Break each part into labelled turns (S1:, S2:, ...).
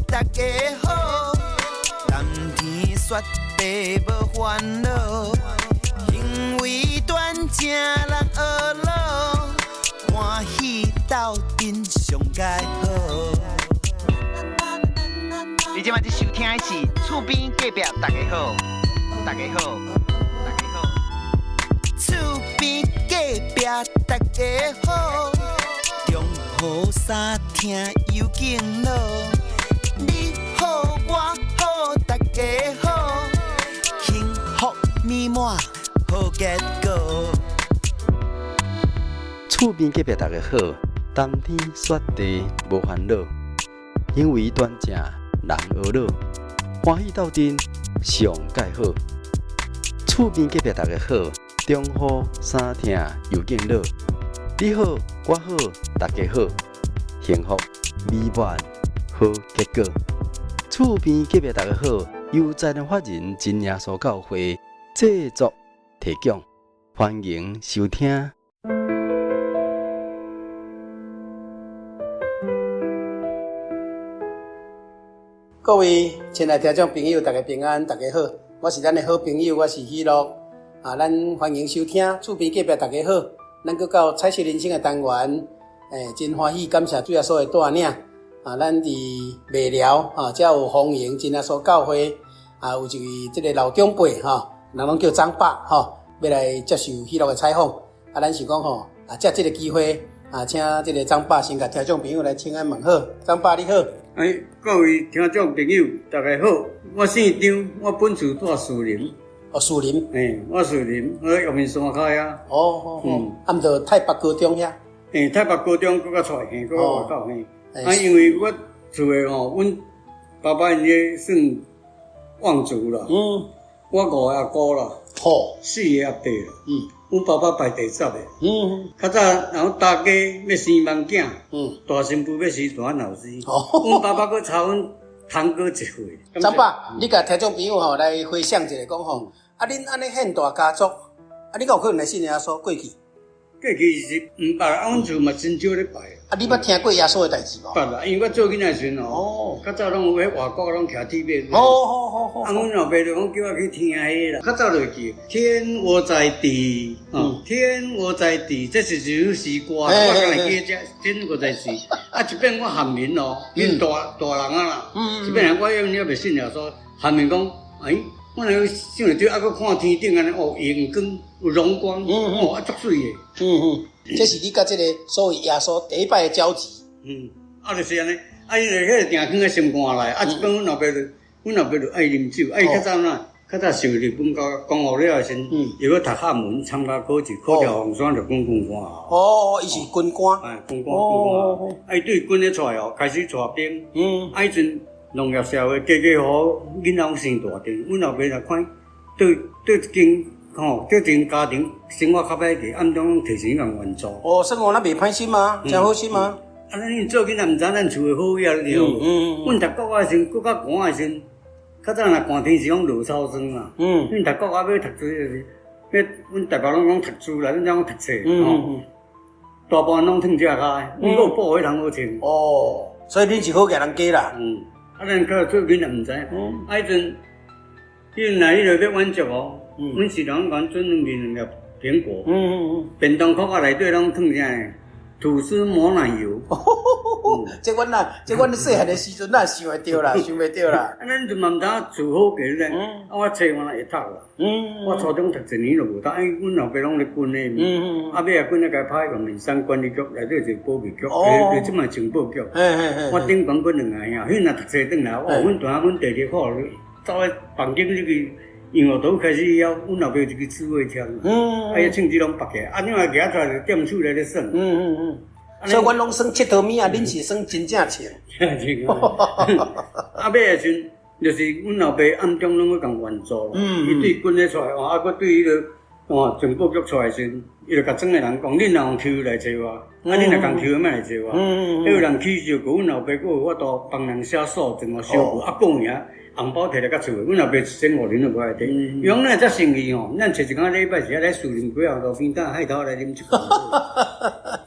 S1: 大家好，談天說地無煩惱，行為端正人呵咾，歡喜鬥陣上蓋好。
S2: 你這擺佇收聽的是厝邊隔壁大家好，大家好，大家好。
S1: 厝邊隔壁大家好，中雨三聽有敬老，你好我好大家好，幸福美滿好結果。
S3: 厝邊隔壁大家好，談天說地無煩惱，行為端正人呵咾，歡喜鬥陣上蓋好。厝邊隔壁大家好，中雨三聽又敬老，你好我好大家好，幸福美滿好結果。厝邊隔壁大家好，由財團法人真耶穌教會製作提供，歡迎收聽。
S4: 各位親愛聽眾朋友，大家平安，大家好，我是咱的好朋友，我是喜樂啊，咱歡迎收聽厝邊隔壁大家好，咱閣到彩色人生的單元，真歡喜，感謝主耶穌的帶領啊，咱佇麥寮啊，遮有豐盈真耶穌教會啊，有一位這个老長輩吼，人攏叫張爸吼，欲來接受喜樂的採訪啊，咱想講吼啊，藉這个機會啊，請這个張爸先共聽眾朋友來請安問好，張爸你好。
S5: 哎，各位聽眾朋友，大家好，我姓張，我本厝住樹林。
S4: 哦，樹林。
S5: 嘿，我樹林，我陽明山跤遐。
S4: 哦哦哦，啊，毋就太白高中遐。
S5: 嘿，太白高中閣較出來，嘿，閣較外口嘿。啊，因為我厝的吼，阮爸爸𪜶咧算望族啦。我五個阿姑啦。四个阿伯啦。阮爸爸排第十个。較早，然後大家欲生萬囝，大新婦欲生大漢老師。阮爸爸閣差阮堂哥一歲。
S4: 張爸，你共聽眾朋友吼來回想一下，講吼，啊，恁按呢現大家族，啊，你敢有可能來信耶穌過去？
S5: 過去是毋捌，啊，阮厝嘛真少咧拜。
S4: 啊，你捌聽過耶穌的代誌無？
S5: 捌啦，因為我做囡仔時陣哦，較早攏有彼外國攏騎鐵馬。啊，阮老爸就講叫我去聽彼啦，較早就會記。天我在地，天我在地，這是一首詩歌，我敢會記這天我在地。啊，一遍我喊名哦，恁大大人啊啦，一遍人我因猶未信耶穌，喊名講，哎，我若想著這，啊，閣看天頂按呢，哦，榮光有榮光，哦，啊，足媠的。
S4: 這是你佮這个所謂耶穌第一擺的交集。
S5: 啊，就是按呢，啊，因為彼个定囥佇心肝內，啊，一擺阮老爸就，阮老爸就愛啉酒，啊，伊較早哪，較早受日本國光復了的時陣，伊欲讀漢文，參加考試，考著鳳山陸軍軍官。
S4: 哦，伊是軍官。
S5: 哎，軍官，軍官。啊，伊對軍咧出來哦，開始帶兵。啊，彼陣農業社會，家家戶戶囡仔攏生大陣，阮老爸若看對對一間吼，對一間家庭生活較歹過，暗中攏提錢共援助。
S4: 哦，生活若袂歹心啊，誠好心啊。
S5: 啊，咱恁做囡仔毋知咱厝的好野對無？阮讀國小的時陣，閣較寒的時陣，較早若寒天是講落草霜啦。阮讀國小欲讀書就是，彼阮台北攏講讀書啦，恁遮講讀冊吼。大部分攏褪這跤的，阮閣有布彼通好穿。
S4: 哦，所以恁是好額人家啦。
S5: 啊，咱較做囡仔毋知。啊，彼陣，彼陣來彼个欲滿足哦，阮是人講準備兩粒蘋果。便當殼仔內底攏囥啥？吐司抹奶油。
S4: 這阮啊，這阮細漢的時陣，哪想會著啦，想袂著啦。
S5: 啊，咱就嘛毋知影厝好價咧。啊，我冊嘛會讀啦。我初中讀一年就無讀，因為阮老爸攏咧軍的。啊，尾仔軍咧共派去陽明山管理局內底一個保密局，就這擺情報局。我頂懸阮兩个兄，彼若讀冊轉來，哦，阮大阮弟弟看走去房間入去，因為都開始以後，阮老爸有一支刺蝟槍，啊，伊槍支攏拔起來，啊，你若舉出來就踮厝內咧耍。
S4: 所以阮攏耍𨑨迌物仔，恁是耍真正槍。
S5: 啊，尾的時陣，就是阮老爸暗中攏去共援助。伊對軍咧出來，啊，閣對彼个哦情報局出來時陣，伊就共庄的人講：恁若用抽來揣我，啊，恁若共抽，莫來揣我。彼有人起訴，阮老爸閣有法度幫人寫訴狀哦，小報啊，過名紅包摕來到厝的，阮老爸1千5銀都無愛摕。伊講咱遮生意吼，咱揣一工禮拜是愛來樹林街仔路邊攤海頭來啉一罐。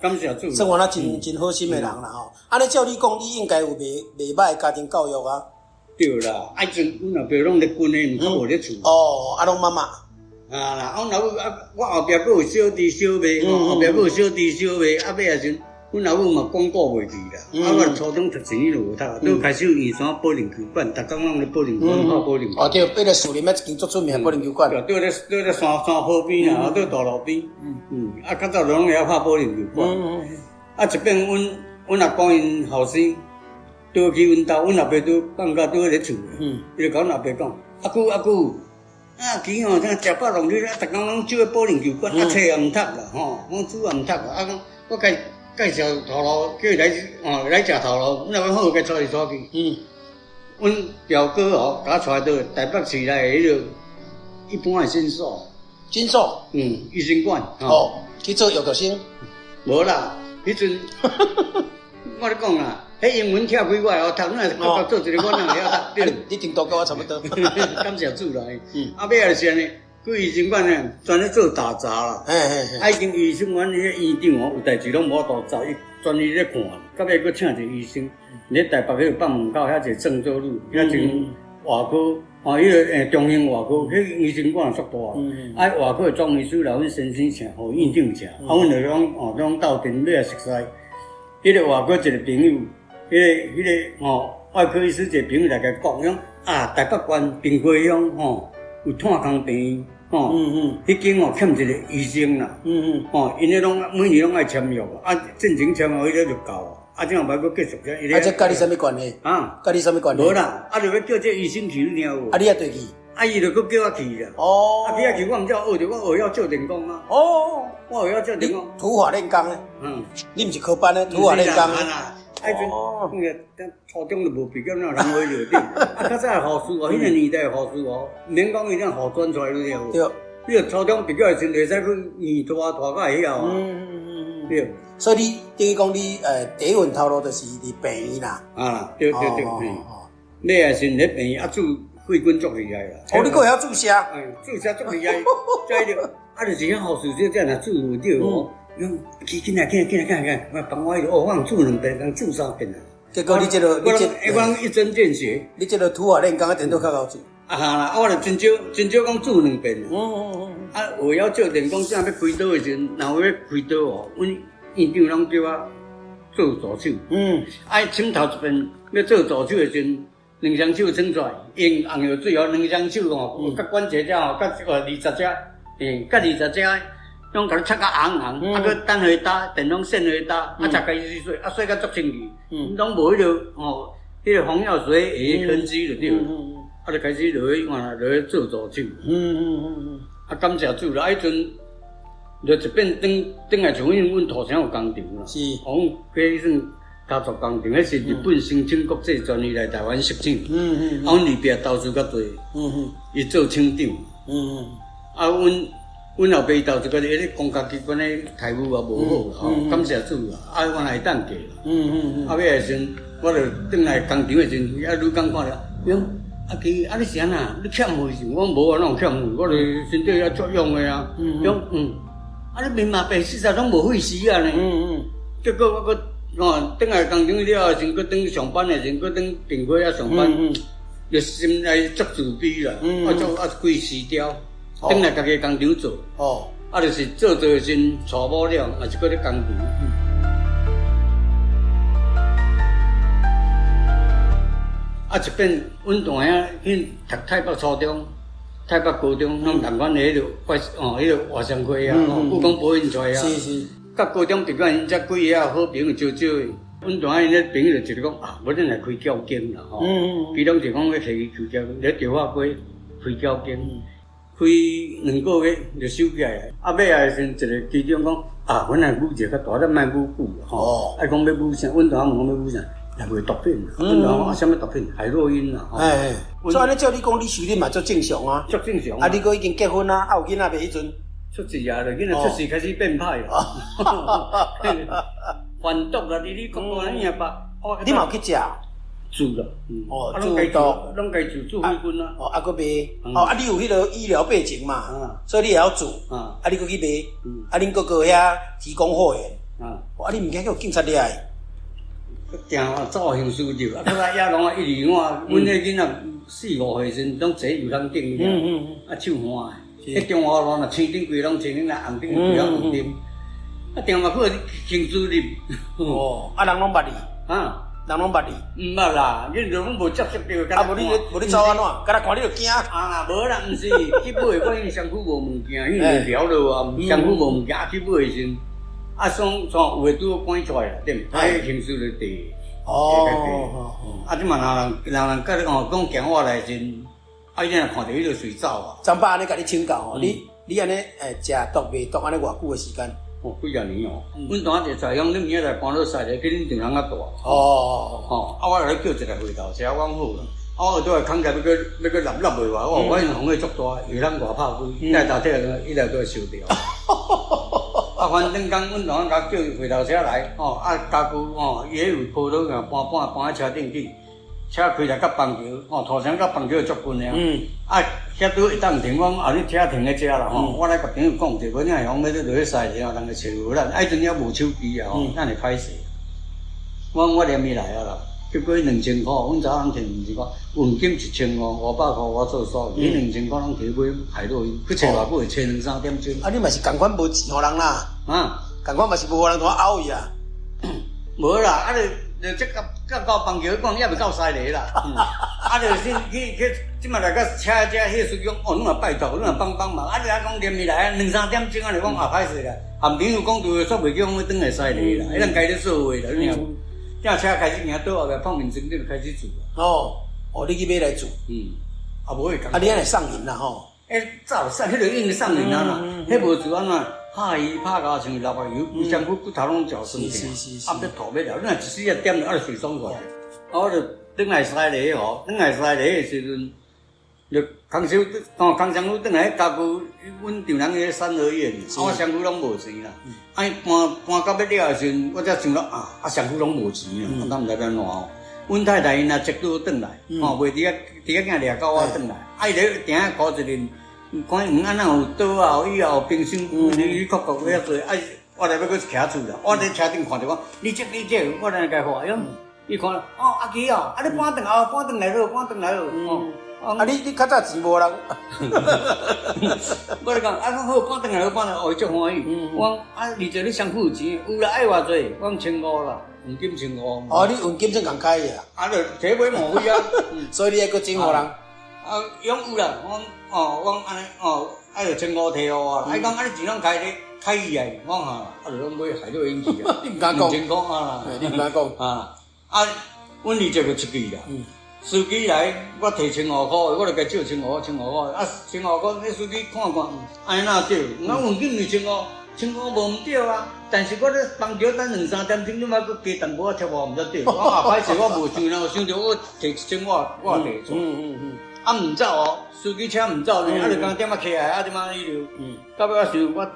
S5: 感謝主。
S4: 算我那真真好心的人啦吼。按呢照你講，你應該有袂袂䆀家庭教育啊。
S5: 對啦，啊，陣阮老爸攏咧軍的，毋較無咧厝。
S4: 哦，啊，攏媽媽。
S5: 啊啦，阮老母啊，我後壁閣有小弟小妹，後壁閣有小弟小妹，啊，尾仔時陣，阮老母嘛講顧袂去啦。啊，我初中讀一年就無讀，拄開始圓山保齡球館，逐工攏咧保齡球館拍保齡球。
S4: 哦，對，彼個樹林仔一間足出名的保齡球館。
S5: 對，佇咧山山坡邊啊，佇大路邊。嗯。啊，較早攏會曉拍保齡球館。啊，一擺阮阮阿公𪜶後生，倒去阮兜，阮阿爸拄放假拄咧厝。伊就共阮阿爸講：阿舅阿舅，啊，其吼，這食飽弄你，啊，逐工攏招去保齡球館，啊，冊也毋讀啦，吼，講書也毋讀啦，啊，講我介介紹頭路，叫伊來，吼，來食頭路，阮阿公好，共帶伊帶去。阮表哥吼，共我帶到台北市內的彼个一般的診所。
S4: 診所？
S5: 嗯，醫生館。
S4: 哦，去做藥局生？
S5: 無啦，彼陣我咧講啦。彼英文跳開我會曉讀，你若是國國做一个，我哪會曉讀？
S4: 對，你程度佮我差不多。
S5: 感謝主啦。啊，尾仔就是按呢，去醫生館呢，專咧做打雜啦。啊，已經醫生館彼个院長哦，有代誌攏無法度走，伊專伊咧看。到尾閣請一個醫生，咧台北彼个北門口遐一個鄭州路，遐一間外科，哦，彼个中興外科，彼個醫生館足大。啊，外科的總醫師來阮先生請，予院長請，啊，阮就攏哦攏鬥陣，尾仔熟似。彼个外科一個朋友。彼个吼，外科醫師一個朋友來共講，講啊，台北縣平溪鄉吼有炭空病院吼，彼間吼欠一個醫生啦，吼，𪜶咧攏每年攏愛簽約，啊，進前簽約彼个就夠，啊，這後擺閣繼續這。
S4: 啊，這佮你啥物關係？
S5: 啊，
S4: 佮你啥物關係？
S5: 無啦，啊，就欲叫這醫生去，你聽有無？
S4: 啊，你也綴去？
S5: 啊，伊就閣叫我去啦。
S4: 哦。
S5: 啊，去啊去，我毋才學著，我學曉照電工啊。
S4: 哦。
S5: 我學曉照電工。
S4: 土法煉鋼咧。
S5: 嗯。
S4: 你毋是科班咧，土法煉鋼咧。
S5: 啊，彼陣，那個初中就無畢業，哪有人會入頂？啊，較早的護士哦，彼個年代的護士哦，毋免講伊怎護專出來，你知無？
S4: 對。
S5: 你若初中畢業的時陣，會使去硬拖拖到會曉啊。對。
S4: 所以你等於講你第一份頭路就是佇病院啦。
S5: 啊，對對對，嘿。尾仔時陣佇病院啊，注血管足厲害啦。
S4: 哦，你閣會曉注射？
S5: 哎，注射足厲害，這個啊，就是遐護士這若注有對哦。去進來，進來，進來，進來，我幫我哦，我注兩遍，人注三遍啊。
S4: 結果你這个，你這，
S5: 我講一針見血。
S4: 你這个土法煉鋼啊，電腦較𠢕注。
S5: 啊哈啦，我就真少，真少講注兩遍。啊，學曉照電工，正欲開刀的時陣，若有欲開刀哦，阮院長攏叫我做助手。啊，槍頭一邊欲做助手的時陣，兩雙手伸出來，用紅藥水哦，兩雙手哦，佮關節遮吼，佮20只，欸，佮20只。攏共你擦甲紅紅，啊，閣等予伊焦，電風扇予伊焦，啊，才開始洗，啊，洗甲足清氣，攏無彼个吼，彼个紅藥水的痕跡就對了，啊，就開始落去換落去做助手。啊，感謝主啦！啊，彼陣就一變轉轉來像阮阮土城有工廠啦，哦，彼算家族工廠，彼是日本新興國際專利來台灣設廠。啊，阮二伯投資較濟，伊做廠長。啊，阮。阮老爸伊投資個，伊咧公家機關的待遇也無好啦，吼，感謝主啦，啊，原來會當過啦。啊，尾的時陣，我就轉來工廠的時陣，啊，女工看著，伊講，阿基，啊，你是按怎？你欠費是？我講無啊，哪有欠費？我就身體也足勇的啊。伊講，嗯，啊，你面嘛白死煞，攏無廢死啊呢。結果我閣吼，轉來工廠了後時陣，閣轉上班的時陣，閣轉平溪遐上班，就心內足自卑啦，啊，足啊，規死掉。轉來家己工廠做，啊，就是做做的時陣，娶某了，也是閣咧工廠。啊，一遍，阮大兄去讀台北初中、台北高中，攏同款的彼个外哦，彼个外双溪啊，故宮博物院出来啊。佮高中毕业，𪜶才幾个好朋友少少的。阮大兄𪜶咧朋友就一个講啊，無咱來開繳間啦，吼。其中就講欲提去開繳，咧迪化街開繳間。開兩個月就收起來，啊，尾仔的時陣，一個機長講，啊，阮來舞一个較大，咱莫舞久吼。啊，講欲舞啥？阮大漢問講欲舞啥？來賣毒品。阮大漢講啊，啥物毒品？海洛因啦。
S4: 欸，所以按呢照你講，你收入嘛足正常啊。
S5: 足正常。
S4: 啊，你閣已經結婚啊？啊，有囡仔未？彼陣？
S5: 出世啊，就囡仔出世開始變歹啦。販毒啦，佇你國國你也捌。
S4: 你嘛有去食？
S5: 煮啦，
S4: 哦，煮毒，
S5: 攏家煮煮血粉啊，
S4: 哦，啊，閣賣，哦，啊，你有彼个醫療背景嘛，所以你會曉煮，啊，你閣去賣，啊，恁哥哥遐提供貨源，
S5: 啊。
S4: 啊，你毋驚叫警察掠？
S5: 定走刑事入，啊，較早也攏啊一二我，阮彼囡仔四五歲時陣攏坐遊廊頂，啊唱歌，彼中華路若青燈規攏青燈，若紅燈規攏紅燈，啊定嘛去刑事入。
S4: 哦，啊人攏捌你？
S5: 啊，
S4: 人攏捌你？
S5: 毋捌啦，你就攏無接觸著。
S4: 啊，無你無你走按怎？敢若看你就驚。
S5: 啊，無啦，毋是，去買我因身軀無物件，因為了落啊，身軀無物件，去買的時陣。啊，爽爽有的拄好趕出來啦，對毋？啊，彼刑事就地，
S4: 哦，
S5: 啊，這嘛若人若人佮你哦講行我來時陣，啊，伊若看著伊就隨走啊。
S4: 張伯按呢共你請教吼，你按呢食毒袂毒按呢偌久的時間？
S5: 哦，幾若年哦。阮當時在講，你明仔載搬落西咧，比恁丈人較大。
S4: 哦。
S5: 吼，啊，我來叫一個回頭車，我講好啦。啊，我拄來空起來欲閣欲閣立立袂話，我我因風雨足大，會通外拍開，來頭體伊來閣燒掉。啊，反正講，阮老人家叫回頭車來，吼，啊，家具吼，伊彼位鋪倒搬搬搬喺車頂去，車開來到板橋，吼，土城到板橋足近的啊。啊，遐拄會當停，我講啊，你車停咧遮啦，吼，我來共朋友講者，無你若講欲落去西咧，人會揣無咱，啊，彼陣猶無手機啊，吼，咱會歹勢。我講我連伊來啊啦，結果2000箍，阮查某人摕2000箍，現金1500，500箍我做數，彼2000箍攏摕買海洛因，去揣偌久會揣兩三點鐘。
S4: 啊，你嘛是仝款無錢予人啦？
S5: 啊，
S4: 仝款嘛是無予人怎拗伊啊？
S5: 無啦，啊就就這到到到板橋講，猶未夠西螺啦。啊，就先去去，這馬來到車遮，彼個司機講，哦，你若拜託，你若幫幫忙，啊，你若講連伊來兩三點鐘，啊，就講啊歹勢啦。含朋友講對，煞袂叫講欲轉來西螺啦，彼人家咧說話啦，你聽無？這車開始行倒後壁碰面床，就開始煮。
S4: 哦，哦，你去買來煮。
S5: 嗯，啊無會。
S4: 啊，你按呢上癮啦吼？
S5: 欸，走上，彼個已經上癮啊啦，彼無煮按怎？哈伊拍甲像老白油，規身軀骨頭攏嚼酸痛，啊欲吐欲了，你若一時仔點著，啊就隨爽快。啊，我就轉來西螺吼，轉來西螺的時陣，就空手哦，空身軀轉來家具，阮丈人彼三合院，啊，我身軀攏無錢啦。啊，伊搬搬到欲了的時陣，我才想到啊，啊身軀攏無錢啊，我毋知欲按怎哦。阮太太𪜶若捷拄轉來，吼，袂佇遐佇遐囝掠狗仔轉來，啊，伊咧定下顧一陣，看伊黃安怎有刀啊，有椅啊，有冰箱，你確確遐濟，啊，我來欲閣徛厝啦，我佇車頂看著講，你這你這，我來共看，伊講，伊看，哦，阿基哦，啊你搬轉來哦，搬轉來好，搬轉來好，哦。
S4: 啊你你較早錢無人，
S5: 我咧講，啊講好，搬轉來好，搬轉來，哦，伊足歡喜。我講啊，二姐你身軀有錢，有啦，愛偌濟，我講千五啦，現金千五。
S4: 哦，你現金算共開啊？
S5: 啊，就提買無費啊，
S4: 所以你愛閣整予人。
S5: 啊，伊講有啦，我講哦，我講按呢哦，啊就千五提予我啦。啊，伊講啊，你錢攏開咧，開伊啊，我講哈，啊就攏買海洛因去啊。
S4: 你毋敢講。
S5: 2000箍啊。
S4: 你毋敢講。
S5: 啊，啊，阮二姐就出去啦。司機來，我提千五箍，我就共借千五，千五箍，啊，千五箍，彼司機看看，按呢對？我現金是千五，千五無毋對啊。但是我咧板橋等兩三點鐘，你嘛閣加淡薄仔貼我毋才對。我啊歹勢，我無想，我想著我提一千，我我也提出。啊，毋走哦，司機車毋走呢，啊，就剛點仔起來，啊，點仔彼落。到尾我想我。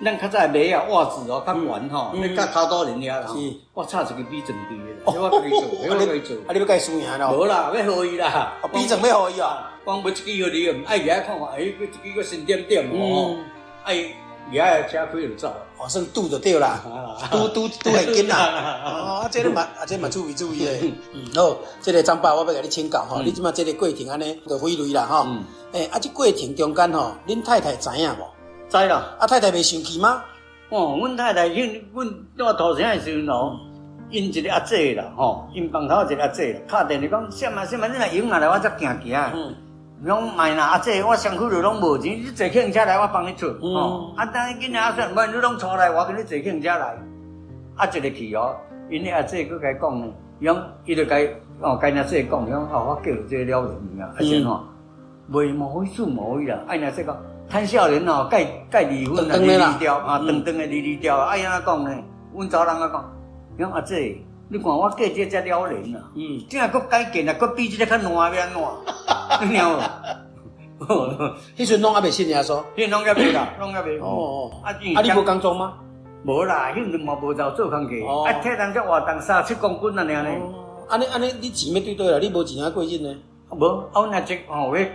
S5: 咱較早的襪仔襪子哦，較懸吼，你佮跤肚仁遐啦吼，我插一支比撞地的，彼我家己做，彼我家己做。
S4: 啊，你欲共伊输赢咯？
S5: 無啦，欲予伊啦。
S4: 比撞欲予伊啊？
S5: 我講買一支予你，愛舉來看看，欸，閣一支閣新點點哦，愛舉來車開就走。
S4: 哦，算賭就對啦，賭賭賭現金啦。哦，啊，這个嘛，啊，這嘛注意注意的。嗯，好，這个張伯，我欲共你請教吼，你這馬這个過程按呢，就毀雷啦吼。欸，啊，這過程中間吼，恁太太知影無？
S5: 知啦，
S4: 啊太太袂生氣嗎？
S5: 哦，阮太太去阮蹛土城的時陣哦，𪜶一个阿姐啦，吼，𪜶房頭一个阿姐啦，敲電話講，啥物啥物，你若閒仔來，我才行行。嗯。伊講莫啦，阿姐，我身軀著攏無錢，你坐計程車來，我幫你出。嗯。啊，等囡仔說，無，你攏帶來，我叫你坐計程車來。啊，一个去哦，𪜶的阿姐閣共伊講呢，伊講，伊就共哦，共𪜶阿姐講，伊講哦，我叫這個了然啊，啊是按怎？袂無非算無非啦，啊𪜶阿姐講。趁少年哦，蓋蓋離婚啊，離離掉啊，長長的離離掉啊，啊，按怎講呢？阮查某人按怎講？伊講阿姐，你看我嫁這個遮了然啊，這下閣改變啊，閣比這个較爛，欲按怎？你聽無？
S4: 彼陣攏猶未信耶穌？
S5: 彼陣攏猶未啦，攏猶未。
S4: 哦哦。啊，啊，你無工作嗎？
S5: 無啦，彼陣嘛無就做工課，啊，替人遮活動三七公斤按呢爾呢。
S4: 按呢按呢，你錢欲對佗來？你無錢按怎過日呢？
S5: 無，啊，阮阿叔吼，彼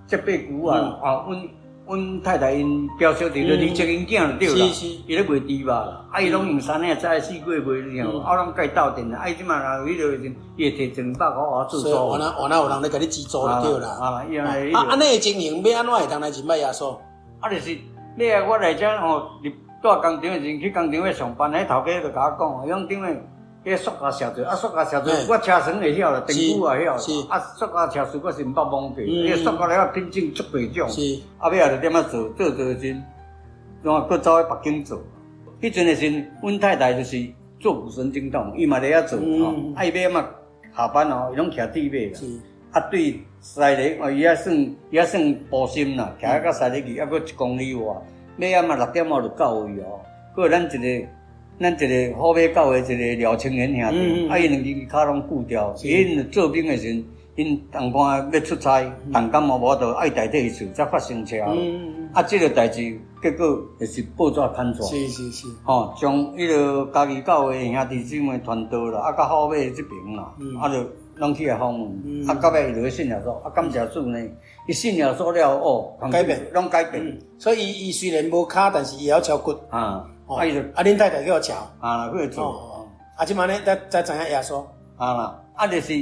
S5: 這八龜啊，啊，阮。阮太太𪜶表小弟就李叔𪜶囝就對啦，伊咧賣豬肉啦，啊伊攏用山嶺早四季賣，你聽無？啊攏佮伊鬥陣，啊伊這馬若有彼個時陣，伊會提100塊予我做數。
S4: 原來原來有人咧共你資助就對啦。
S5: 啊，
S4: 啊，按呢个情形，欲按怎會通來認捌耶穌？
S5: 啊，就是尾仔我來遮吼，入蹛工廠的時陣去工廠咧上班，彼頭家就共我講，伊講頂下。彼塑膠寫字，啊塑膠寫字，我車床會曉啦，電鋸也會曉，啊塑膠車床我是毋捌摸過，彼個塑膠了品種足濟種，啊尾仔就點仔做，做做的時陣，怎啊閣走去別間做。彼陣的時陣，阮太太就是坐骨神經痛，伊嘛咧遐做吼，啊伊尾仔嘛下班哦，伊攏騎鐵馬啦，啊對西螺哦，伊遐算伊遐算埔心啦，騎到西螺去，猶閣1公里外，尾仔嘛6點外就到位哦，閣有咱一個。咱一個虎尾教會一個廖青年兄弟，啊，伊兩支跤攏舊掉，𪜶做兵的時陣，𪜶同伴欲出差，重感冒無法度，愛代替伊做，才發生車禍。啊，這個代誌結果就是報紙刊出來。吼，將彼个嘉義教會兄弟姊妹傳道啦，啊，佮虎尾這爿啦，啊，就攏去遐訪問，啊，到尾伊就去信耶穌，啊，感謝主呢，伊信耶穌了後，哦，
S4: 改變，
S5: 攏改變。
S4: 所以伊伊雖然無跤，但是伊會曉敲骨。
S5: 啊。啊，伊就
S4: 啊，恁太太叫敲，
S5: 啊，去做。
S4: 啊，這馬呢，才知影耶穌。
S5: 啊啦，啊，就是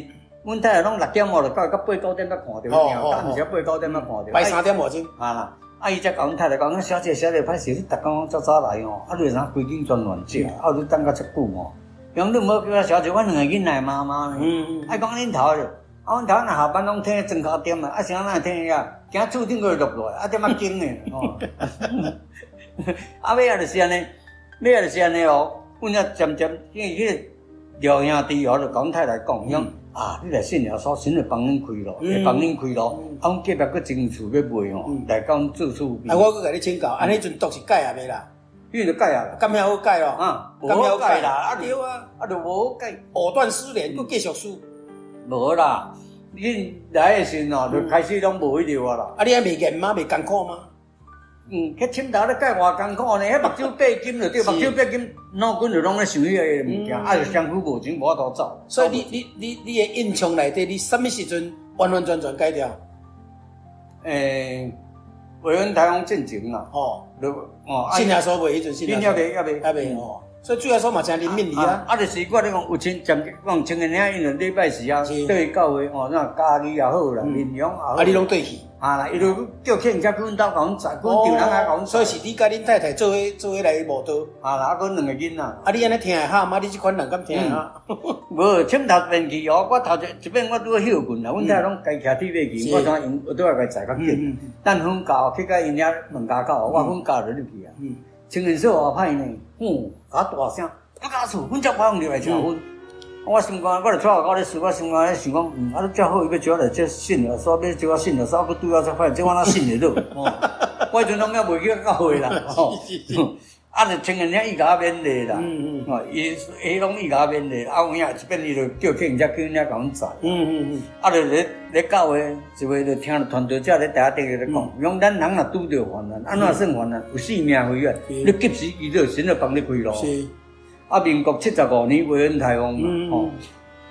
S5: 阮太太攏6點外就到，到八九點才看著，啊，毋是八九點才看著。
S4: 拜三點外鐘。
S5: 啊啦，啊，伊才共阮太太講，小姐，小姐，歹勢，你逐工攏遮早來吼，啊，你會知影規間全亂食，啊，你等甲遮久吼。伊講你毋好叫我小姐，我兩個囡仔的媽媽呢。啊，伊講恁頭就，啊，阮頭若下班攏停莊跤店啊，啊，啥哪會停遐？行厝頂閣落來，啊，點仔緊的吼。啊，尾仔就是按呢，尾仔就是按呢哦。阮遐漸漸，因為彼个廖兄弟哦，就共阮太太講，伊講啊，你來信耶穌，神會幫恁開路，會幫恁開路。啊，阮隔壁閣一間厝欲賣吼，來共阮做厝邊。
S4: 啊，我閣共你請教，啊，彼陣毒是戒啊未啦？
S5: 彼陣就戒啊。
S4: 敢遐好戒哦？
S5: 啊，
S4: 無好
S5: 戒
S4: 啦，啊對啊，
S5: 啊就無好戒，
S4: 藕斷絲連，閣繼續輸。
S5: 無啦，恁來的時陣哦，就開始攏無彼個啊啦。
S4: 啊，你還袂嚴嗎？袂艱苦嗎？
S5: 嗯，彼枕頭咧蓋偌艱苦呢？彼目睭八金就對，目睭八金，腦筋就攏咧想彼个物件，啊，就身軀無錢無法度走。
S4: 所以你你你你的印象內底，你啥物時陣完完全全改掉？
S5: 欸，維穩台風進前啦。
S4: 哦，
S5: 哦，
S4: 信耶穌未？彼陣信耶穌
S5: 猶未，猶
S4: 未哦。所以主耶穌嘛誠憐憫你啊！
S5: 啊，就是我咧講，有親像講青年囝，因為禮拜四啊，對教會哦，那家己也好啦，面容也好。
S4: 啊，你攏對去？
S5: 啊啦，伊就叫客人去阮兜共阮載，阮丈人來共阮。
S4: 所以是你佮恁太太做伙做伙來慕道。
S5: 啊啦，啊，閣兩個囡仔。
S4: 啊，你按呢聽會喊嗎？你這款人敢聽會喊？
S5: 無，枕頭便去哦，我頭一一擺我拄好歇睏啦，阮太太攏家騎鐵馬去，我怎用我拄仔共伊載較緊。等粉教去到𪜶遐門家口，我粉教就入去啊。清真寺偌歹呢，吼，較大聲，啊家厝，阮才我用入來食薰。我心肝，我就带我咧思，我心肝咧想講，啊，你遮好，伊欲招我來遮信耶穌，欲招我信耶穌，閣對我遮歹，這我哪信會落？我彼陣攏猶袂去教會啦，吼。啊，就青年伊共我勉勵啦，哦，伊伊攏伊共我勉勵，啊，有影一遍伊就叫客人遮叫𪜶遐共阮載。啊，就咧咧教會，一位就聽著傳道者咧台仔頂咧講，伊講咱人若拄著患難，按怎算患難？有性命危險，你及時祈禱，神就幫你開路。啊，民國75年維穩颱風嘛，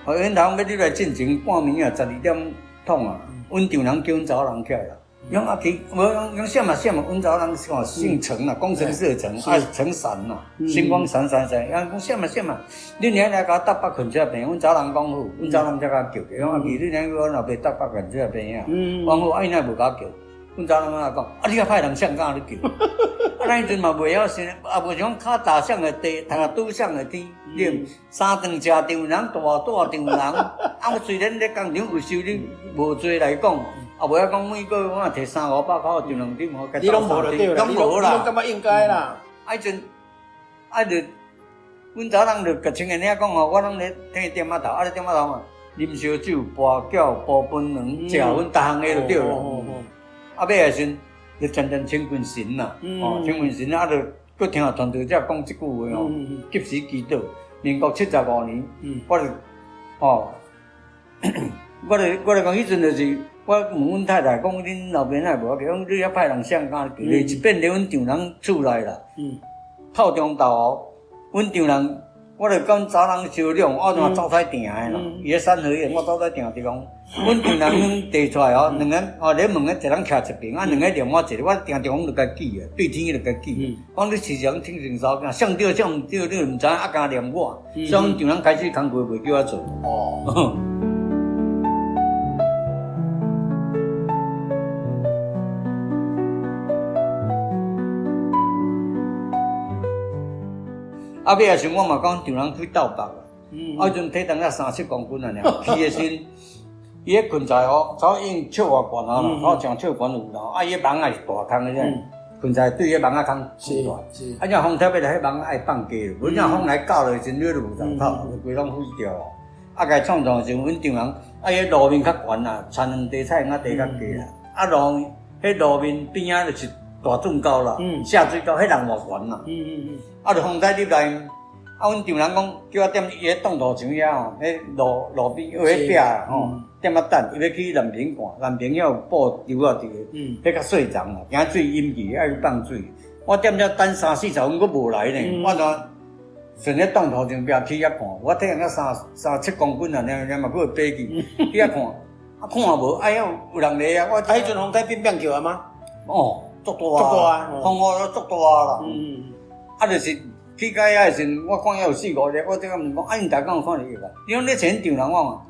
S5: 吼，維穩颱風欲入來進前半暝啊，12點通啊，阮丈人叫阮查某人起來啦。伊講啊，其無講講啥嘛啥嘛，阮查某人吼姓陳啦，工程師的陳，啊陳閃啦，星光閃閃閃。伊講啥嘛啥嘛，恁娘來共我搭北困這邊，阮查某人講好，阮查某人才共我叫。伊講啊，其恁娘阮老爸搭北困這邊啊，我講好，啊伊若無共我叫，阮查某人講，啊你較歹人誰敢你叫？啊咱彼陣嘛袂曉想，啊無像講跤踏啥會地，頭拄啥會天，對，三頓食丈人，大大丈人。啊我雖然咧工廠有收入無濟來講。啊，無曉講每個月我若提三五百塊，丈兩點吼，
S4: 你攏無就對啦，
S5: 攏無啦，
S4: 你攏感覺應該啦。
S5: 啊，彼陣啊，就阮查某人就共青年囝講吼，我攏咧聽點仔頭，啊咧點仔頭嘛，啉燒酒、跋筊、煲檳榔、食薰，逐項个就對啦。啊，尾的時陣就漸漸親近神啦，哦，親近神啊，就閣聽傳道者講這句話吼，及時祈禱。民國75年，我就吼，我就講彼陣就是。我問阮太太講，恁老爸哪會無？講你遐歹人誰敢叫？一遍佇阮丈人厝內啦。透中晝哦，阮丈人我就講查人相量，我怎走太定的啦。伊咧三合院，我走太定就講，阮丈人阮提出來哦，兩個哦咧問個一人徛一邊，啊兩個另外一個，我定定講就共記啊，對天就共記。講你時常聽成查某囝，誰對誰毋對，你毋知影，啊敢念我，所以阮丈人開始工課袂叫我做。哦。啊，尾仔时我嘛讲丈人去斗白啊，啊，彼阵体重才三七公斤啊，尔去的时，伊咧困在哦，早已经笑偌悬啊啦，早上笑悬有啦，啊，伊彼网仔是大空的这，困在对彼网仔空
S4: 是
S5: 大，
S4: 是，
S5: 啊，这风特别来，彼网仔爱放低，无这风来搅落时，你就无头头，规拢毁掉啊。啊，共创创的时阵，阮丈人啊，彼路面较悬啦，田园地菜仔地较低啦，啊路，彼路面边仔就是大圳沟啦，下水沟，彼人偌悬啦。啊，就风台入来，啊，阮丈人讲叫我踮伊咧挡土墙遐吼，彼路路边有彼壁吼，踮仔等，伊欲去南平看，南平遐有布丢啊伫个，彼较细丛啦，惊水淹去，爱去放水。我踮遮等三四十分阁无来呢，我就顺咧挡土墙壁去遐看，我体重才三三七公斤啊，尔尔嘛阁会爬去去遐看，啊看无，哎呀有人来啊！我
S4: 啊，彼阵风台变变叫啊吗？
S5: 哦，足大，
S4: 足大啊，
S5: 风雨都足大啦。啊，就是去到遐的时阵，我看遐有四五个，我这个问讲，啊，𪜶逐工有看著伊无？伊讲你前丈人我嘛，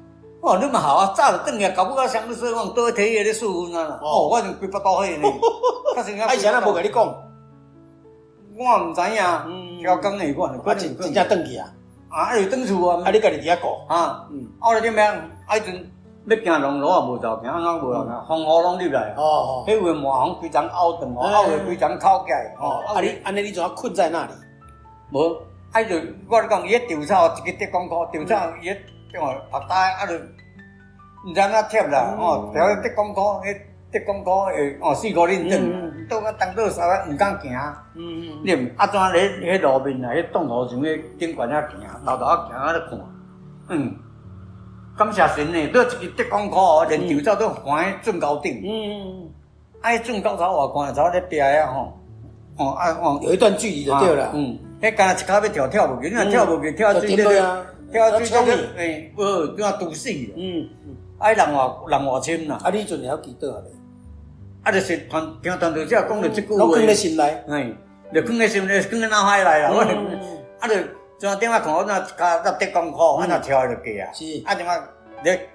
S5: 哦，你嘛好啊，早就转来，搞不到啥物说，我倒去提伊咧四分啊啦。哦，我就规腹肚火呢。
S4: 啊，伊啥人无共你讲？
S5: 我毋知影，超工的款，
S4: 啊，真真正转去啊？
S5: 啊，啊，就转厝啊。
S4: 啊，你家己伫遐顾？
S5: 啊，啊，我就点样？啊，彼阵欲行农路也无路行，按怎无路行？风雨拢入来。
S4: 哦哦。
S5: 彼有的麻风规层拗断哦，拗的规层口起来。
S4: 哦，啊你按呢你怎啊困在那里？
S5: 无，啊就我咧讲，伊彼稻草一个竹竿箍，稻草伊彼种曝焦，啊就毋知按怎贴啦，哦，条竹竿箍，彼竹竿箍会哦四五厘长，倒甲东倒西啊，毋敢行。你毋啊怎咧？彼路面啊，彼挡土墙彼顶悬遐行，沓沓仔行啊咧看，感谢神呢，倒一个竹竿箍哦，连稻草都悬喺圳沟顶。啊，彼圳沟头外悬，头咧壁遐吼，哦啊哦，
S4: 有一段距离就对了。
S5: 彼敢若一跤欲跳跳无去，你若跳无去，跳水里，跳水里，欸，无，怎啊毒死？啊，人偌人偌深啦。
S4: 啊，你彼阵会晓祈祷啊？
S5: 啊，就是传听传道者讲著这句话。
S4: 拢囥咧心内。
S5: 嘿，就囥咧心内，囥咧脑海内啦。我啊，就怎顶仔看我那一跤那竹竿箍，啊若跳就过啊。
S4: 是。
S5: 啊，怎啊咧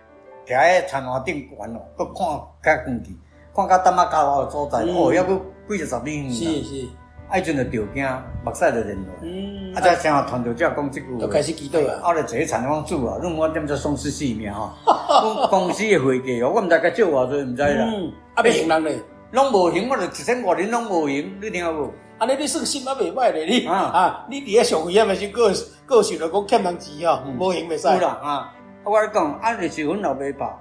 S5: 徛喺田岸顶悬哦，阁看较远去，看到担仔跤路的所在，哦，犹阁几十米远。
S4: 是是。
S5: 啊，彼阵就著惊，目屎就流落。啊，才听传道者讲这句话。
S4: 就开始祈祷啊。
S5: 啊，就坐咧田讲主啊，你我踮遮丧失性命吼。阮公司的会计哦，我毋知共借偌济，毋知啦。
S4: 啊，欲还人咧？
S5: 拢无还，我就一千外人拢无还，你听无？
S4: 按呢你算心犹袂歹咧，你啊，你伫遐上危险的时，阁阁想著讲欠人钱吼，无还袂使。
S5: 有啦啊！我咧讲，啊，就是阮老爸拍。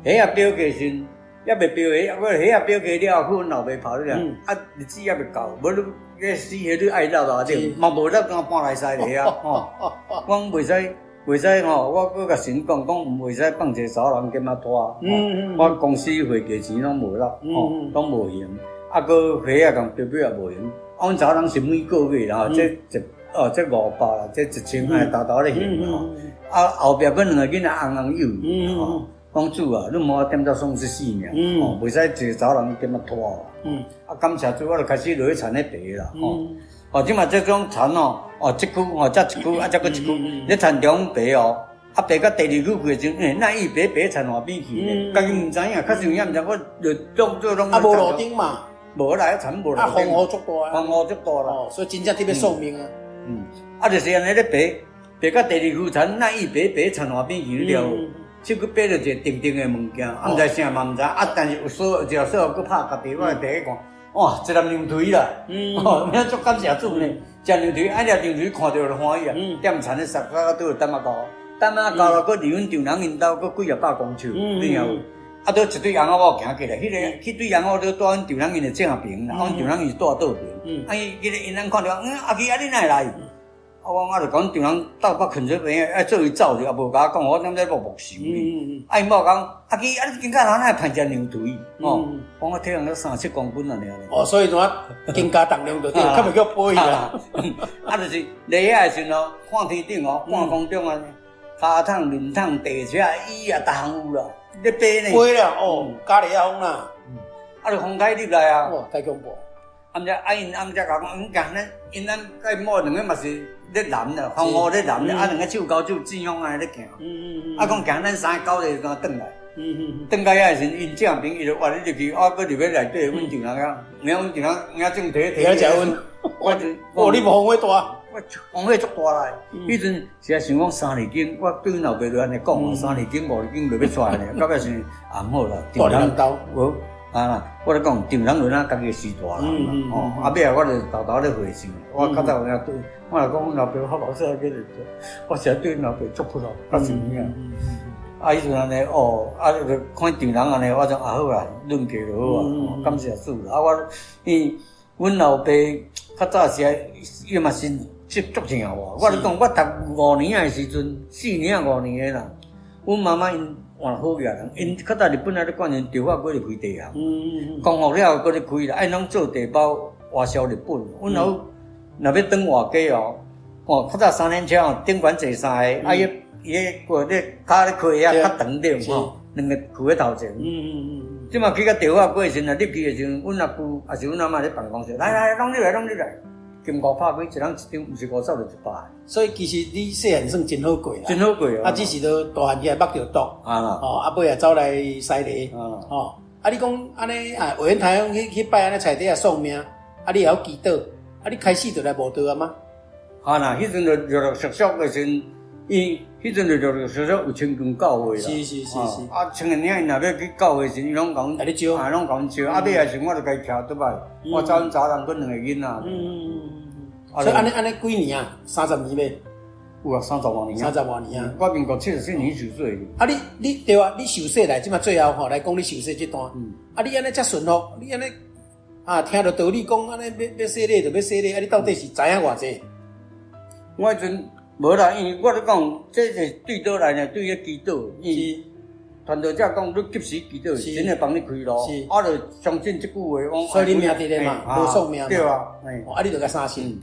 S5: 彼个表价时，犹未标起，我彼个标价了后，去阮老爸拍了。啊，日子犹未到，无你彼死彼你爱落偌久，嘛无落敢搬来使咧啊！吼，我讲袂使，袂使吼，我阁共神讲，讲毋袂使放一个查某人兼仔拖。我公司会计钱拢无落，吼，拢无还。啊，阁彼仔共标表也无还。啊，阮查某人是每个月啦，这一哦，这500啦，这1000，哎，沓沓咧还吼。啊，后壁阁两个囡仔红红幼，吼，讲主啊，你毋好踮遮丧失性命，吼，袂使一个查某人兼仔拖。啊，感谢主，我就开始落去田咧爬啦，吼。哦，这马这种田哦，哦，这区哦，这一区啊，这阁一区，咧田中爬哦，啊，爬到第二区去的时阵，欸，那伊爬爬田外边去咧，家己毋知影，确实有影毋知，我就当做拢。
S4: 啊，无路灯嘛。
S5: 无啦，田无路灯。
S4: 啊，风雨足大啊。
S5: 风雨足大啦。
S4: 哦，所以真正特别寿命啊。
S5: 啊，就是按呢咧爬，爬到第二区田，那伊爬爬田外边去了，这阁爬著一个重重的物件，啊，毋知啥嘛毋知，啊，但是有锁，一个锁阁拍家己，我第一看，哇，一粒牛腿啦，哦，足感谢主呢，一牛腿，啊，粒牛腿看著就欢喜啊，踮田咧杀到倒担仔沟，担仔沟啦，阁离阮丈人𪜶兜阁几啊百公尺，你听无？啊，倒一对翁仔某行过来，彼个彼对翁仔某都住阮丈人𪜶的正边啦，阮丈人伊住倒边，啊，伊彼个𪜶翁看著，阿基啊，你哪会来？啊，我啊就講丈人鬥北囥做邊，愛做伊走去，也無共我講，我踮咧默默想哩。啊，𪜶某講，阿基，啊你肩胛頭哪會胖遮牛腿？哦，講我體重才37公斤啊爾。
S4: 哦，所以怎啊肩胛重量就對，較袂叫背啦。
S5: 啊，就是咧遐的時陣哦，看天頂哦，看空中啊，跤桶、面桶、地車、椅啊，逐項有啦，咧飛呢。
S4: 飛啦，哦，加利亞風啦。
S5: 啊，就風台入來啊。
S4: 哇，太恐怖！
S5: 啊，毋才啊，𪜶啊，毋才共講，阮講咱，𪜶咱佮𪜶某兩个嘛是咧男的，風雨咧男的，啊，兩个手勾手指風按呢咧行。啊，講行咱三个狗咧就轉來。轉到遐的時陣，𪜶正邊伊就哇，你入去，啊，閣入去內底，阮丈人遐，有影阮丈人有影正提提。
S4: 提食薰。
S5: 我就，
S4: 哦，你無風火大？
S5: 我風火足大啦。彼陣是啊，想講三字經，我對阮老爸就按呢講，三字經、五字經就欲出來呢，到尾是啊，毋好啦，
S4: 丈人兜。
S5: 無。啊啦，我咧講，丈人就若家己是大人啦，吼，啊尾仔我就沓沓咧回想，我較早有影對，我若講阮老爸我老細個去，我實在對阮老爸足不好，較是有影。啊，彼陣按呢，哦，啊，就看丈人按呢，我就啊好啦，論價就好啊，感謝主啦。啊，我因阮老爸較早時伊嘛是足足疼我，我咧講，我讀五年仔的時陣，四年仔五年的啦，阮媽媽𪜶。換好額人，𪜶較早日本仔咧管𪜶著法閣咧開地行，光復了後閣咧開啦，愛攏做地包外銷日本。阮老母若欲轉外家哦，哦，較早三輪車哦，頂懸坐三个，啊伊伊個咧跤咧開遐較長點吼，兩个囥咧頭前。這馬去到著法過的時陣，入去的時陣，阮阿舅抑是阮阿嬤咧辦公室，來來，攏入來，攏入來。金五拍開，一人一張，毋是50就100。
S4: 所以其實你細漢算真好過啦。
S5: 真好過啊！
S4: 啊，只是都大漢起來目著毒。
S5: 啊啦。
S4: 哦，啊，尾仔走來西螺。哦，啊，你講按呢啊，畫煙台去去拜按呢菜地仔算命，啊，你會曉祈禱，啊，你開始就來悟道啊嗎？
S5: 啊啦，彼陣就陸陸續續的時陣，伊彼陣就陸陸續續有親近教會啦。
S4: 是是是是。
S5: 啊，穿個領𪜶若欲去教會時，伊攏共阮，
S4: 共你招，
S5: 啊，攏共阮招。啊，尾仔時我就家己徛倒擺，我走阮查某人阮兩個囡仔。
S4: 所以按呢按呢幾年啊？三十年未？
S5: 有啊，三十外年。
S4: 三十外年啊！
S5: 我民國74年受洗。
S4: 啊你，你對啊，你受洗來，這馬最後吼來講你受洗這段。啊，你按呢遮順服，你按呢啊，聽著道理講，按呢欲洗禮就欲洗禮，啊，你到底是知影偌濟？
S5: 我彼陣無啦，因為我咧講，這是對佗來呢？對彼祈禱。是。傳道者講，你及時祈禱，神會幫你開路。我就相信這句話。
S4: 所以你命佇咧嘛，無喪命。
S5: 對啊。
S4: 啊，你就共相信。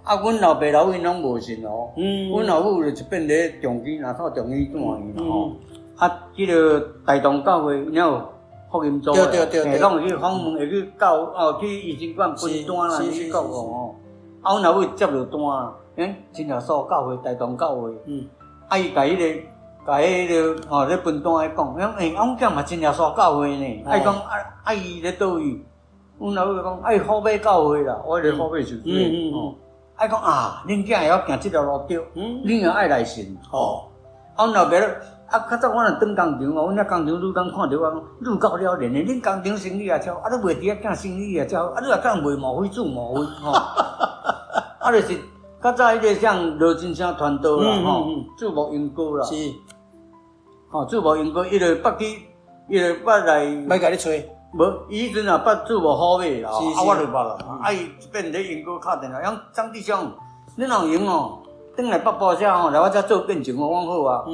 S5: 啊，阮老爸老母𪜶攏無信哦。阮老母就一遍咧中醫，若透中醫住院啦吼。啊，彼个大同教會了福音組，攏會去訪問，會去教哦，去醫生館分單啦，去各個吼。啊，阮老母接著單，欸，真耶穌教會，大同教會。啊，伊共彼个，共彼个吼咧分單咧講，伊講欸，阮囝嘛真耶穌教會呢。啊，伊講啊啊，伊咧佗位？阮老母講，啊，伊好尾教會啦，我咧好尾受洗。哦，啊，伊講啊，恁囝會曉行這條路對，恁也愛來信。哦，啊，阮老爸咧，啊，較早我若轉工廠哦，阮遐工廠女工看著我講，你有夠了然的，恁工廠生理也超，啊，你袂佇遐囝生理也超，啊，你也敢賣毛費煮毛費吼。啊，就是較早彼个啥羅真聲傳道啦，吼，注目英歌啦。
S4: 是。
S5: 吼，注目英歌，伊就捌去，伊就捌來。
S4: 欲共你揣。
S5: 無，伊彼陣也捌注目好尾啦，啊，我就捌啦。啊，伊一遍咧英國敲電話，伊講張弟兄，你若有閒哦，轉來北部遮吼，來我遮做見證，我講好啊。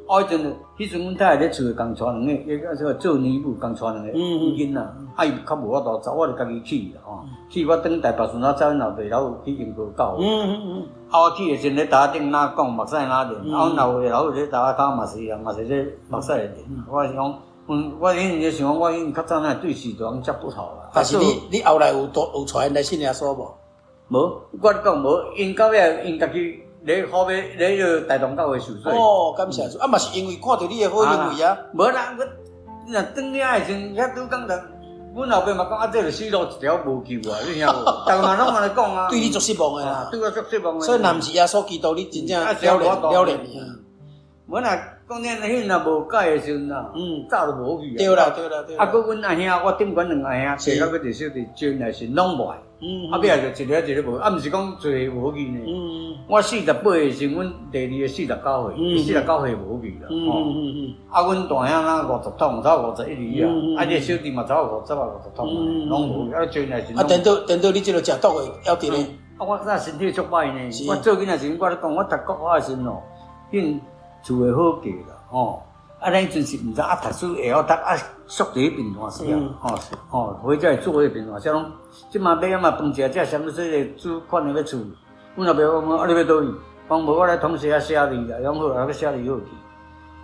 S5: 啊，彼陣，彼陣阮太太咧厝共帶兩個，伊個做做尼母共帶兩個囡仔，啊，伊較無法度走，我就家己去啦吼。去我轉台北時陣，走阮老爸老母去英國教會。啊，我去的時陣咧台仔頂哪講，目屎哪流，啊，阮老爸老母咧台仔跤嘛是啊，嘛是咧目屎流。我是講。我以前就想講，我以前較早若對序就攏遮不好啦。
S4: 但是你你後來有帶有帶𪜶來信耶穌無？
S5: 無，我咧講無，𪜶到尾𪜶家己咧好尾咧彼个大同教會受洗。
S4: 哦，感謝主，啊嘛是因為看著你的好行為啊。
S5: 無啦，我若轉遐的時陣，遐拄講人，阮老爸嘛講啊，這就死路一條無救啊，你聽無？逐个嘛攏按呢講啊。
S4: 對你足失望的啦。
S5: 對我足失望的。
S4: 所以若毋是耶穌基督，你真正了然了然啊。
S5: 無啦，講真，彼若無改的時陣啊，早就無去啊。
S4: 對啦，對啦，對啦。
S5: 啊，閣阮阿兄，我頂懸兩阿兄，爸佮一個小弟，真來是攏無愛。啊，尾仔就一個一個無，啊，毋是講濟無去呢。我48的時陣，阮第二个49歲，49歲無去啦。啊，阮大兄若50桶，才51二啊。啊，這個小弟嘛才50啊，50桶，攏無去。啊，真來是。
S4: 啊，顛倒顛倒，你這个食毒的猶佇咧。
S5: 啊，我早身體足歹呢，我做囡仔時陣，我咧講，我讀國小的時陣哦，彼厝的好價啦，吼。啊，咱彼陣是毋知啊，讀書會曉讀啊，縮佇彼邊大細啊，吼吼，或者會做彼邊大細攏。這馬尾仔嘛飯食食，啥物說個煮款的欲厝。阮老爸講，啊，你欲佗去？講無，我來同學遐寫字啦，伊講好啊，欲寫字好去。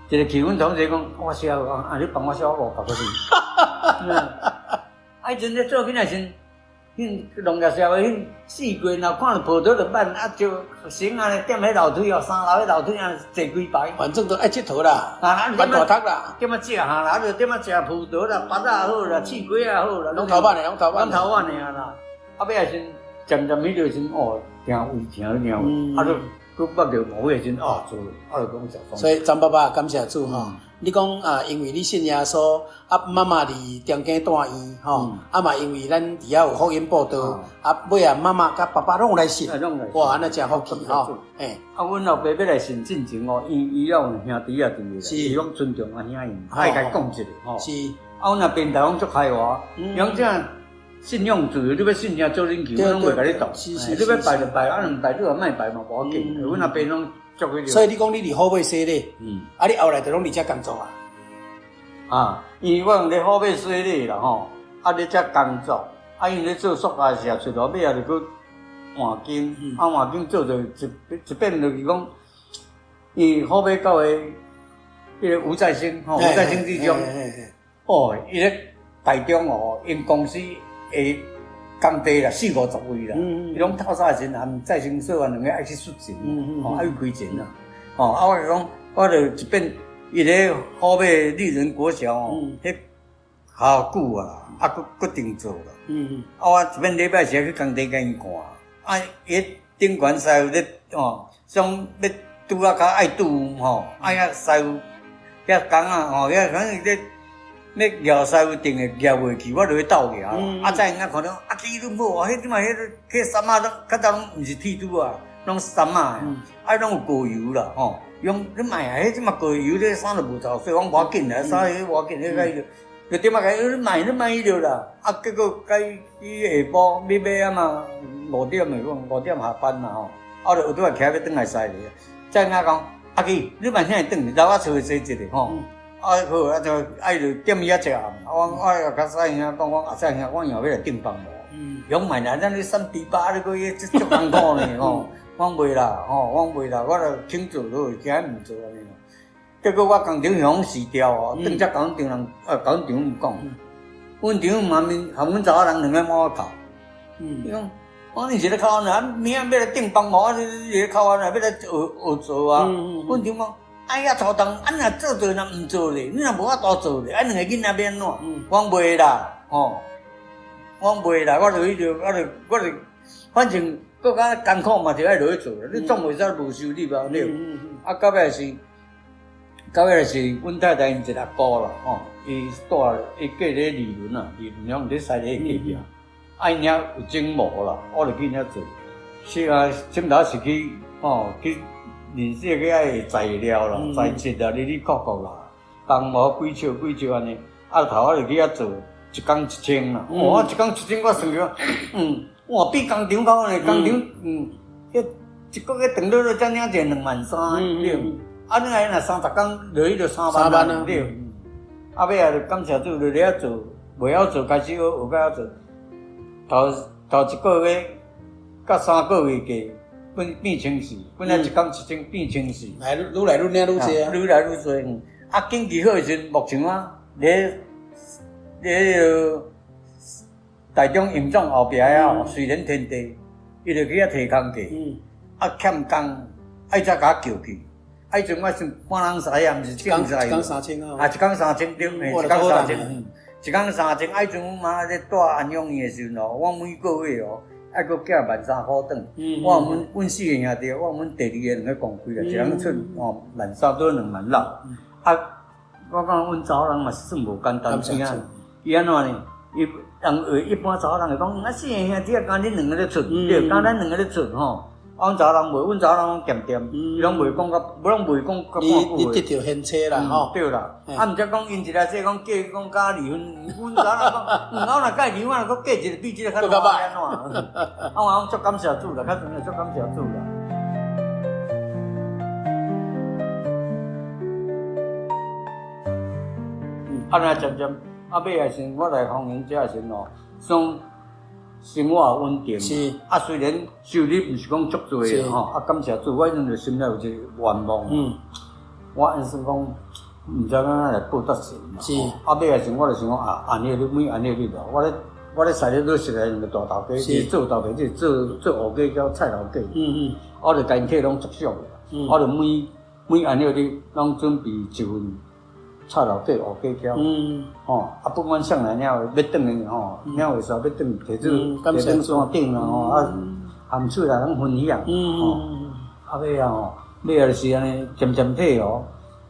S5: 一个去，阮同學講，我寫好，啊，你幫我寫，我500塊去。啊，彼陣咧做囡仔時。彼農業社會，彼四季若看著葡萄就挽，啊，就學生按呢踮彼樓梯哦，三樓彼樓梯按呢坐幾排。
S4: 反正都愛𨑨迌啦，挽大讀啦，
S5: 踮仔食哈啦，啊就踮仔食葡萄啦，芭仔也好啦，刺瓜也好啦，
S4: 攏頭挽的，攏頭挽，
S5: 攏頭挽的啊啦。啊，尾仔時漸漸彼個時哦，疼胃疼疼，啊，就閣捌著毛的時陣啊，做，啊就講食爽。
S4: 所以張爸爸感謝主吼。你講啊，因為你信耶穌，啊媽媽佇中間住院吼，啊嘛因為咱佇遐有福音佈道，啊尾仔媽媽佮爸爸攏有來信，哇，按呢誠福氣吼，嘿。
S5: 啊，阮老爸欲來信進前哦，伊伊有兄弟仔佇个，伊攏尊重阿兄𪜶，愛共伊講一下吼。
S4: 是。
S5: 啊，阮阿爸大攏足開化，伊講這信仰自由，你欲信啥做恁去，阮攏袂共你擋。你欲拜就拜，啊毋拜你也莫拜嘛，無要緊。阮阿爸攏。
S4: 所以你講你佇虎尾洗禮，啊，你後來就攏佇遮工作啊？
S5: 啊，因為我佇咧虎尾洗禮啦吼，啊，咧遮工作，啊，因為咧做塑膠時出來，尾仔就閣換工，啊，換工做做一一變落去講，因為虎尾教會彼个吳在興吼，吳在興弟兄，哦，伊咧台中哦，𪜶公司的工地啦，四五十位啦，伊攏透早時陣含再生所啊，兩个愛去出錢，吼，愛去開錢啦，吼，啊，我講，我就一變，伊咧虎尾立人國小哦，彼較久啊，啊，閣決定做啦，啊，我一變禮拜時去工地共𪜶看，啊，伊頂懸師傅咧，吼，想欲拄仔較愛拄吼，啊，遐師傅遐工仔吼，遐反正咧。欲舕師傅定的舕袂去，我就去鬥舕。啊，再因看著，阿基恁好啊，彼這馬彼彼衫仔攏較早攏毋是鐵拄啊，攏衫仔，啊攏有膏油啦吼。伊講你莫啊，彼這馬膏油，這衫就無臭水，我講無要緊啦，衫彼無要緊，彼個就點仔共伊，你莫你莫彼著啦。啊，結果該去下晡欲買啊嘛，五點的講五點下班嘛吼，啊，就有拄仔徛欲轉來駛咧。再因講，阿基，你慢啥會轉？留我厝坐一下吼。啊好，啊就啊伊就踮伊遐食暗，啊我我又佮細兄講，講阿細兄，我又欲來訂房無？伊講莫啦，咱咧瘦豬肉，你閣去足艱苦呢吼。我講袂啦，吼，我講袂啦，我著肯做好，驚毋做按呢。結果我工廠向辭掉哦，轉遮共阮丈人，啊共阮丈母講，阮丈母嘛面含阮查某人兩个滿我哭。伊講，我你是咧哭按怎？啊明仔欲來訂房無？啊你你咧哭按怎？欲來學學做啊？阮丈母講。哎呀，頭痛！啊，若做做若毋做咧，你若無法度做咧，啊，兩個囡仔欲按怎？我講袂啦，吼！我講袂啦，我就彼個，我就我就，反正閣較艱苦嘛，就愛落去做啦。你總袂使無收入啊，對。啊，到尾是，到尾是阮太太𪜶一個阿姑啦，吼，伊蹛伊過咧利潤啊，利潤響佇西咧隔壁，啊，𪜶遐有整模啦，我就去遐做。是啊，先頭是去，吼去。認識去愛材料啦、材質啦、哩哩扣扣啦，鋼模幾尺幾尺按呢，啊頭我就去遐做，一工一千啦。哇，一工一千，我算著，哇，比工廠較好呢，工廠，彼一個月長落落才領一個2萬3，對。啊，你若30工落去就三萬啊，對。啊，尾仔就感謝主，落咧遐做，袂曉做，開始學學到曉做，頭頭一個月佮三個月過。變變千四，本來一工一千變千四，
S4: 來愈來愈領愈濟啊，
S5: 愈來愈濟。啊，經濟好的時陣，目前啊，咧咧彼个台中榮總後壁啊，瑞仁天地，伊就去遐提工課，啊欠工，啊伊才共我叫去。啊，彼陣我算半人師啊，毋是正師。
S4: 一工三千啊。
S5: 啊，一工三千對，一工三千，一工三千。啊，彼陣阮媽咧蹛安養院的時陣哦，我每個月哦。愛閣寄萬三箍轉，我阮阮四個兄弟，我阮第二个兩个公開啦，一人出哦萬三拄2萬6。啊，我感覺阮查某人嘛是算無簡單，伊按伊按怎呢？伊人會一般查某人會講，啊四个兄弟啊，敢恁兩个咧出，對，敢咱兩个咧出吼。啊，啊，阮查某人袂，阮查某人拢恬恬，伊拢袂讲甲，拢袂讲甲半句话。
S4: 你得著现车啦，吼。
S5: 对啦，啊，毋则讲𪜶一个说讲嫁讲佮离婚，阮查某人讲，我若佮离婚，若阁嫁一个比这个较烂按怎？啊，我讲足感谢主啦，较阵足感谢主啦。啊，若渐渐，啊，尾仔时，我来丰原遮的时吼，算生活稳定。啊，虽然收入毋是讲足济吼，啊，感谢主，我彼阵就心内有一个愿望。我按算讲，毋知按怎来报答神。啊，尾仔时我就想讲啊，按呢你每按呢你咯，我咧西咧都识两个大头家，一个做头家，一个做乌鸡叫菜头家。我就共𪜶客拢足俗的。我就每按呢日拢准备一份。菜头粿、乌鸡饺，吼，啊，不管啥人了，欲转的吼，了会煞欲转，提做提转山顶啦吼，啊，含出来拢分享，吼，啊尾仔吼，尾仔就是按呢渐渐体哦，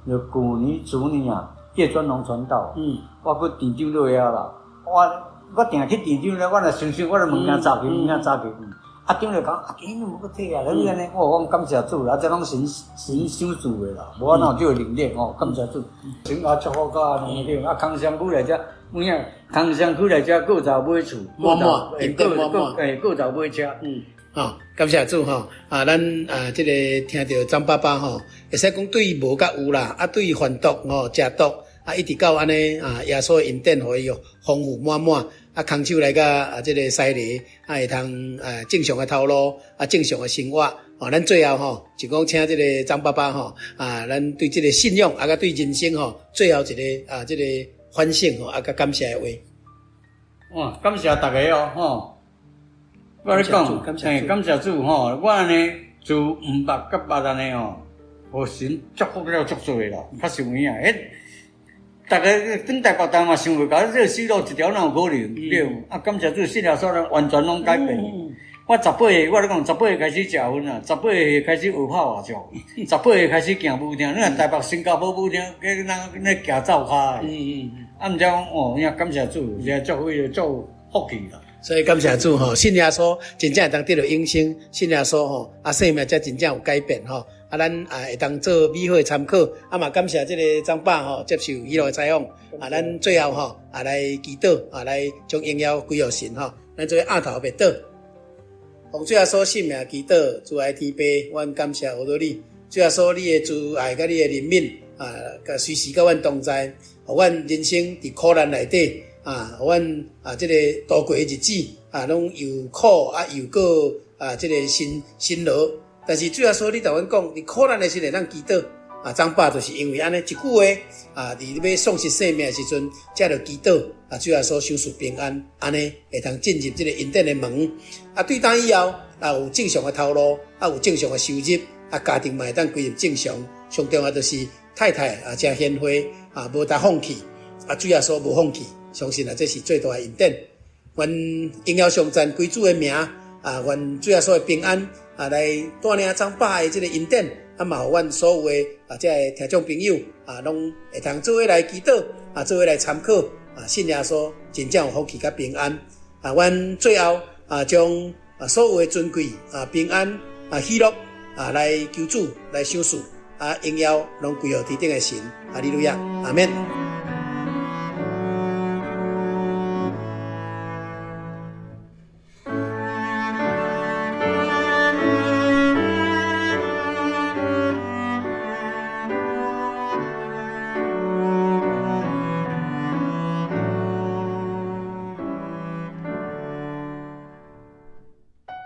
S5: 就旧年、前年啊，叶专龙传道，我去田长老遐啦，我定去田长咧，我若想想，我就物件扎去，物件扎去。啊，长老讲，啊，今日无阁退啊，你按呢，我讲感谢主啦，啊，这拢神神赏赐的啦，无哪有这个能力吼，感谢主。神啊，祝福到按呢对，啊，空商区来遮，有影，空商区来遮过早买厝，
S4: 满满，满满，
S5: 过早买车。
S4: 吼，感谢主吼，啊，咱啊，这个听著张爸爸吼，会使讲对无佮有啦，啊，对贩毒吼，食毒，啊，一直到按呢啊，耶稣的恩典予伊丰富满满。啊，空手来到啊，这个西螺啊，会通啊正常的头路啊，正常的生活。哦，咱最后吼，就讲请这个张爸爸吼，啊，咱对这个信仰啊，佮对人生吼，最后一个啊，这个反省吼，啊，佮感谢的话。
S5: 哇，感谢大家哦，吼！我咧讲，感谢主吼，我按呢自毋捌佮捌按呢吼，予神祝福了足济啦，确实有影。彼逐家转台北台嘛想袂到，这个死路一条哪有可能？对，啊，感谢主，信耶稣咱完全拢改变。我18岁，我咧讲，18岁开始食薰啊，18岁开始学拍麻将，18岁开始行舞厅。你若台北新加坡舞厅，计人咧行走跤的。啊，毋知讲哦，影感谢主，现在足迄个足福气啦。
S4: 所以感谢主吼，信耶稣真正会当得到永生，信耶稣吼，啊，生命才真正有改变吼。啊，咱啊会当做美好的参考。啊嘛，感谢这个张爸吼接受彼罗的采访。啊，咱最后吼啊来祈祷啊，来将荣耀归予神吼。咱做额头默祷，奉主耶稣圣名祈祷，慈爱天父，阮感谢阿多你。主耶稣，你的慈爱佮你的怜悯啊，佮随时佮阮同在，予阮人生伫苦难内底啊，予阮啊这个度过的日子啊，拢又苦啊又阁啊这个辛辛劳。但是主耶稣，你同阮讲，伫苦难的时阵，咱祈祷啊，张爸就是因为按呢一句话啊，伫欲丧失性命的时阵，才著祈祷啊，主耶稣赏赐平安，按呢会通进入这个恩典的门。啊，对当以后啊，有正常的头路，啊，有正常的收入，啊，家庭嘛会当归入正常。上重要就是太太啊，诚贤惠啊，无得放弃啊，主耶稣无放弃，相信啊，这是最大的恩典。愿荣耀颂赞归主的名啊，愿主耶稣的平安啊，来带领张爸的这个恩典，啊，嘛，予阮所有的啊，这个听众朋友啊，拢会通做伙来祈祷啊，做伙来参考啊，信耶稣真正有福气佮平安啊。阮最后啊，将啊所有的尊贵啊、平安啊、喜乐啊，来求主来赏赐啊，荣耀拢归予天顶的神。哈利路亚，阿们。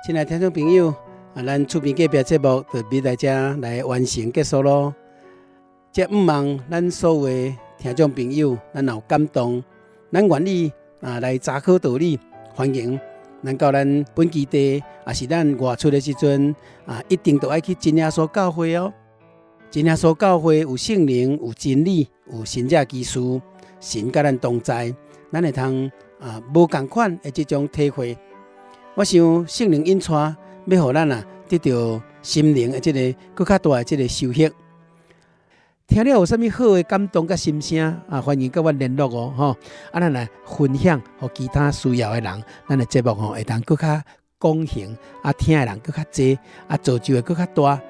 S4: 亲爱的听众朋友，啊，咱厝边隔壁节目就欲来遮来完成结束咯。这毋望咱所有的听众朋友，咱若有感动，咱愿意啊来查考道理，欢迎咱到咱本基地，也是咱外出的时阵啊，一定都爱去真耶稣教会哦。真耶稣教会有圣灵，有真理，有神迹奇事，神佮咱同在，咱会通啊无仝款的这种体会。我想圣灵引带，欲予咱啊得著心灵的这个阁较大的这个收获。听了有啥物好的感动佮心声啊，欢迎佮阮联络哦，吼！啊，咱来分享予其他需要的人，咱的节目吼会当阁较廣行，啊，聽的人閣較濟，啊，造就會閣較大。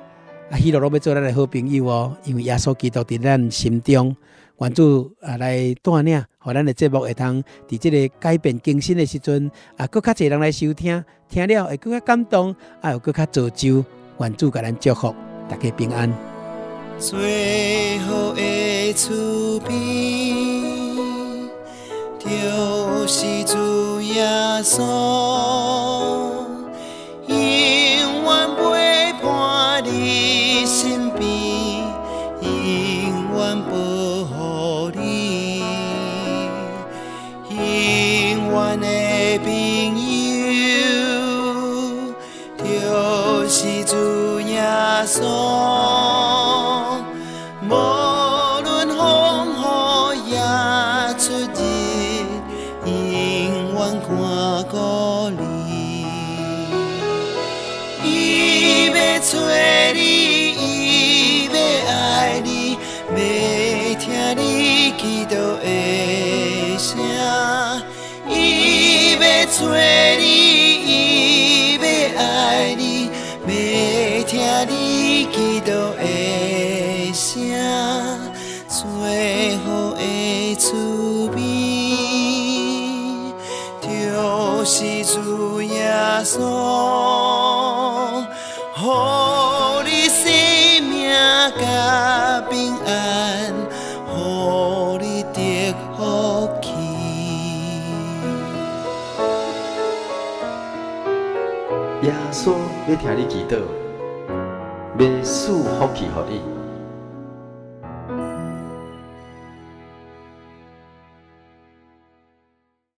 S4: 啊，喜樂攏欲做咱的好朋友哦，因為耶穌基督佇咱心中，願主啊來帶領，予咱的節目會通佇這个改變更新的時陣，啊，閣較濟人來收聽，聽了會閣較感動，啊，又閣較造就。願主共咱祝福，大家平安。
S1: 最好的厝邊，就是主耶穌，永遠陪伴你身邊，永遠保護你，永遠的朋友，就是主耶穌。無論風雨也出入，永遠看顧你。伊欲揣你，伊欲愛你，欲聽你祈禱的聲。伊欲揣你，伊欲愛你，欲聽你祈禱的聲。最好的厝邊，就是主耶穌，予你生命佮平安，予你得福氣。
S3: 耶穌欲聽你祈禱，欲賜福氣予你。